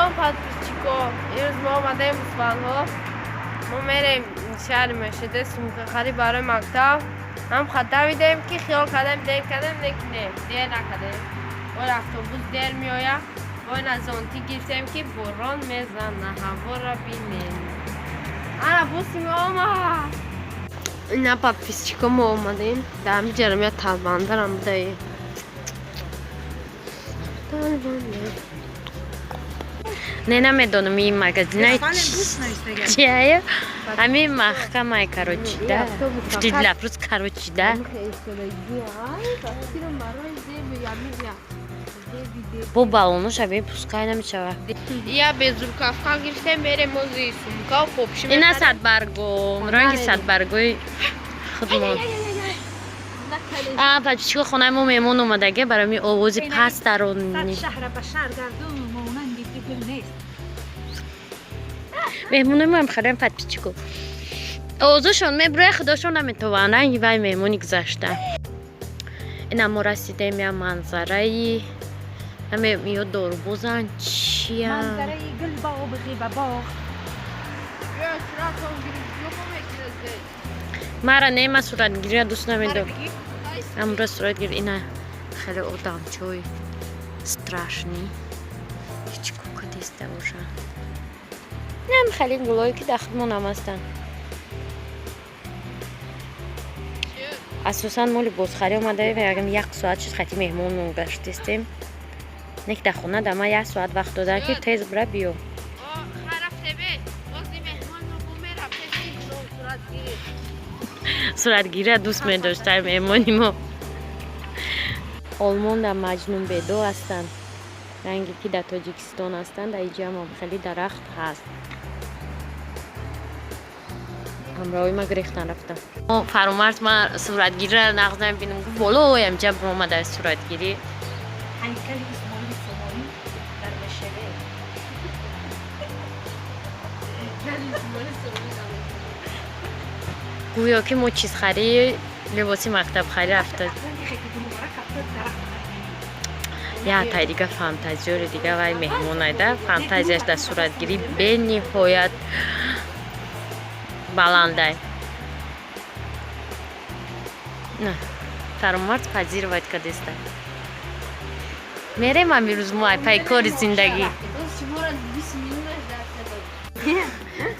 Салом, подписчико! Имрӯз мо омадаем Гӯсфандҳо. Мо мерем шаҳри Мешеде сумкахарӣ барои мактаб. Ҳам давидем, ки хиёл кардем, дер кардем, лекин не, дер накардем. Бор автобус дер меояд. Бо ина зонтик гирифтем, ки борон мезана, ҳавора бинем. Ана бусим омад. Ина, подписчико, мо омадем. Дар ҳамин ҷарамия талбандарам будаи. Талбандар. Не, намедонам, ин магазинай чия. Ҳамин маҳкамай, короче, да. Гуфти Дилафрӯз, короче, да. Бо балоноша бепускай намешава. Я безрукавка гирифтем, мерем ози сумка попши. Ина садбарго, ранги садбаргои худмон. А подписчико, хонаи мо меҳмон омадаге, барои ми овози паст дарони. Шаҳра ба шаҳр гардун монанди тифл нест. Меҳмонои моам харем, подписчико. Овозошон меброя, худошон наметавонанд, ранги вай меҳмони гузашта. Ина мо расидем я манзараи ҳаме ё дорубозан чия. Манзараи гулбоғи ба боғ. Мара не, ма суратгирия дӯст намедорам. Амра суратгир. Ина хеле одамчои страшный ҳеҷ кукадиста бошанд. Инам хеле гулое, ки дар худмонам ҳастанд. Асосан мо либосхарӣ омадаем. Ягам як соат шуд, хати меҳмонмон гаштистем. Не ки дар хона да ма як соат вақт дода, ки тез бира биё. Суратгирия дӯст медошта меҳмони мо. Олмон дар маҷнунбедо ҳастанд, ранге ки дар Тоҷикистон ҳастанд, дар иҷаам хеле дарахт ҳаст. Ҳамроҳи ма гирехтан рафтам. Фаромарз ма суратгирира нағз намебинам, гуфт, болоям ҷа омада суратгирӣ. Ҳайкали Исмоили Сомонӣ дар Мешеве. Гӯё ки мо чизхарӣ, либоси мактабхарӣ рафта. Як тай дига фантазиёри дига вай меҳмонайда, фантазияш дар суратгирӣ бениҳоят баландай. На Фаромарз позировать кардеста. Мерем амирӯз мо ай пай кори зиндагӣ.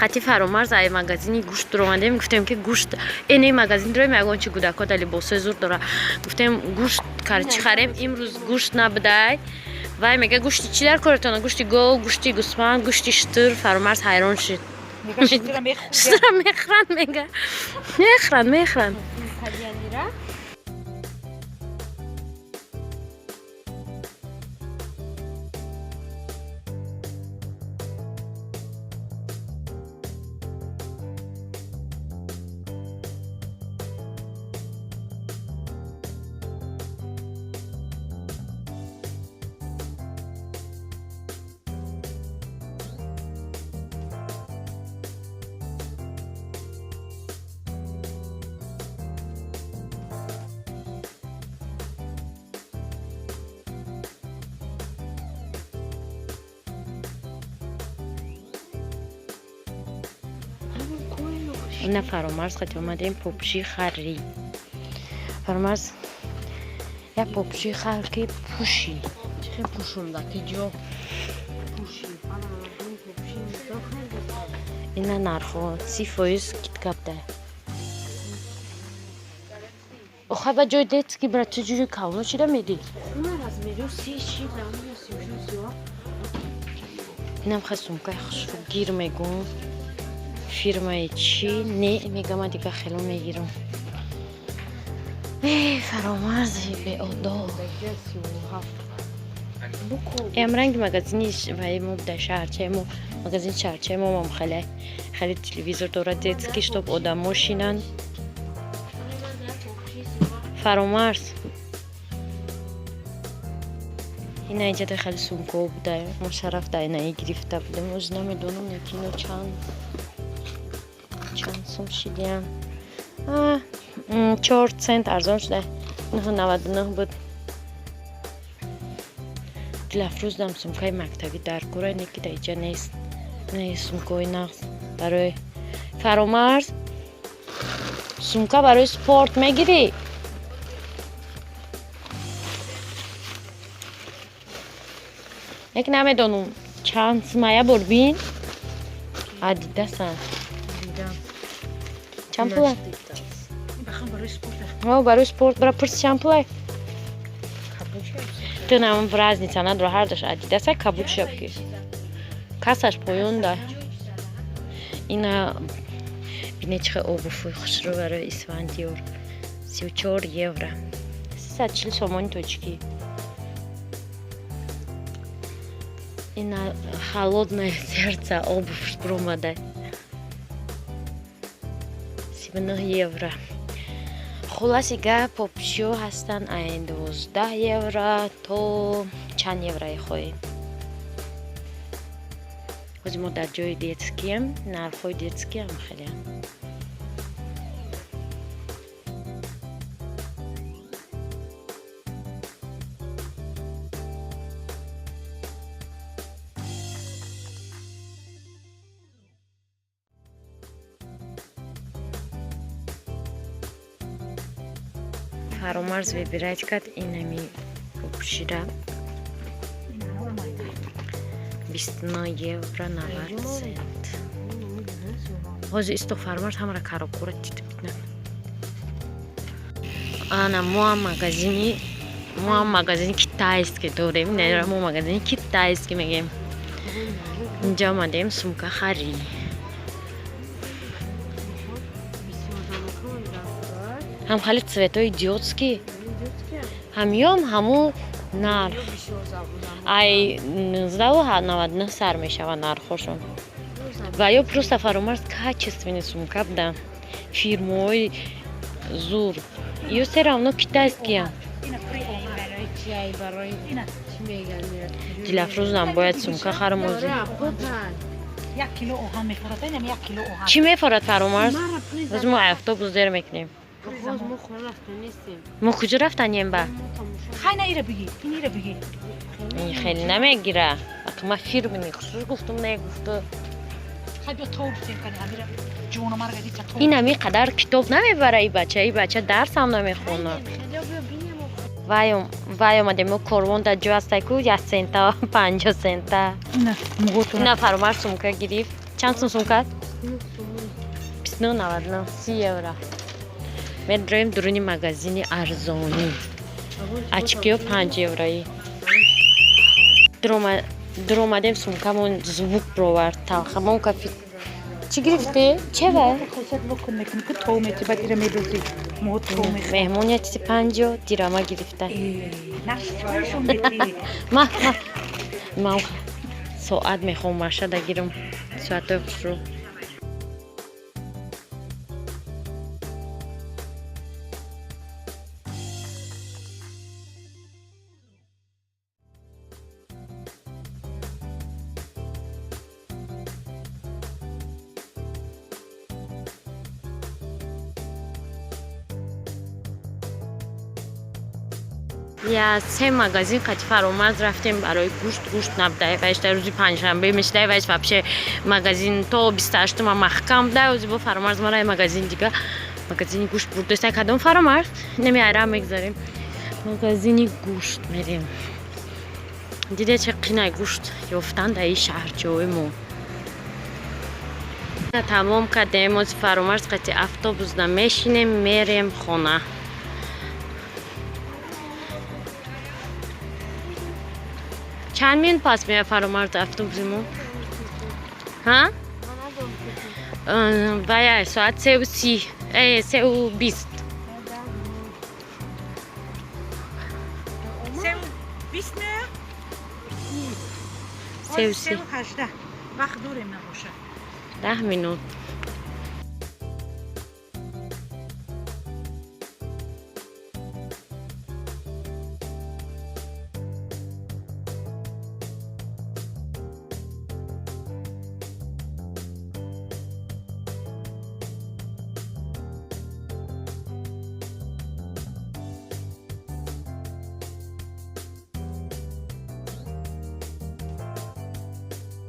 Қати Фаромарз ай магазини гӯшт дуромадем, гуфтем, ки гӯшт эне магазин дорем, ягон чи кӯдако да либосои зур дора. Гуфтем, гӯшт чӣ харем, имрӯз гӯшт набудай. Вай мега, гӯшти чӣ дар коратона? Гӯшти гов, гӯшти гӯсфанд, гӯшти шутур. Фаромарз ҳайрон шуд. Шутура мехӯранд, мега, мехӯранд, мехӯранд. Ина Фаромарз қати омадем попши харӣ. Фаромарз, як попши хар, ки пӯшӣ. Чихе пӯшонда, ки ҷо пӯши. Ина нархҳо 30% скидка буда. Охай, ба ҷои детский бра, чӣ ҷои калоно чида медӣ? Инам хай сумкаи хушрӯ гир мегум. Фирмаи чӣ не мегама, дига хело мегирам. Э, Фаромарзи беодоб. Эм ранги магазини ваи мо буда, шаҳрчаи мо, магазини шаҳрчаи мо мам хеле хеле телевизор дорад детский, чтоб одамо шинанд. Фаромарз, ина иҷада хеле сумкаҳо буда, мо шараф дар инаи гирифта будем. Оз намедонам, якино чанд сум шидиям. 4 цент арзон шуда, 9,99 буд. Дилафрӯздам сумкаи мактабӣ дар кора, не ки дар иҷа нест. Не, сумкаҳои нағз барои Фаромарз. Сумка барои спорт мегирӣ? Як намедонам чанд сумая бор бин. Адидасан. Чанд пула? Барои спорт бара пурси чанд пулай? Ту нам разница надора, ҳардаш Адидаса, кабуд шаб ки. Касаш поёнда. Ина бине, чӣ хел обувь ои хушрӯ барои Исфандиёр. 34 евро. 340 сомони тоҷикӣ. Ина Холодное сердце обувь буромада. 39 евро. Хулоси гап, попшиё ҳастанд ай 12 евро то чанд еврое хоҳем. Ҳозир мо дар ҷои детский ем, нархҳои детский ам хелеам. Фаромарз выбирать кард инами попшира, 29 евро 90 цент. Ҳозир исто, Фаромарз ҳамара коробка ра тит битна. Ана моам магазини китайский дорем, нера мо магазини китайский мегем. Инҷа омадем сумка харӣ. Ҳам хали цвет ҳои идиотский, ҳамём ҳаму нарх ай 19,99 сар мешавад нархҳошон. Ва ё просто, Фаромарз, качественный сумка буда, фирмаҳои зур, ё все равно китайский ям. Дилафрӯзам бояд сумка харам озӣ. Як кило оҳан мефорад, инам як кило оҳан. Чӣ мефорад, Фаромарз? Боз мо автобус дер мекунем. Мо куҷо рафтанем ба? Хайна, ира бигӣ, ин ира бигӣ. Ин хеле намегира. Ака, ма фирмини хусус гуфтум, не гуфту. Хай, биё тоб битем кани ҳамира ҷону марга дита тоб. Ин ҳами қадар китоб намебара и бача, и бача дарсам намехона. Вай омадем мо корвон дар ҷо ҳастай ку, як цента, 50 цента. Ина муғотуна. Ина Фаромарз сумка гирифт. Чанд сум сумка? 29,99, 30 евро. Медроем дуруни магазини арзонӣ. Очки ё 5 евроӣ. Дуромадем, сумкамон звук бировард, талхамон кафи. Чӣ гирифтӣ? Чева? Хосат вокун мекунӣ ку, тов мети, баъд ира медозӣ. Муғот тов мехӯрӣ. Меҳмон я чизи 50 дирама гирифта. Нақшшон мети. Ма ма ман соат мехоҳам машада гирам, соатҳои хушрӯ. Я се магазин қати Фаромарз рафтем барои гӯшт. Гӯшт набудай, вайш дар рӯзи панҷшанбе мешидай, вайш вообще магазин то 28-ума маҳкам будай. Ози бо Фаромарз мара магазин дига, магазини гӯшт бурдестай. Кадом, Фаромарз? Неми айра мегзарем, магазини гӯшт мерем. Диде, че қинай гӯшт ёфтан дар ин шаҳрчаҳои мо. Тамом кардем, ози Фаромарз қати автобусда мешинем, мерем хона. Чанд минут пас меяд, Фаромарз, автобуси мо? Ҳа, вая соат 3:30, 3:20. 3:20 меояд? 3:30. 3:18. Вақт дорем набошад. 10 минут.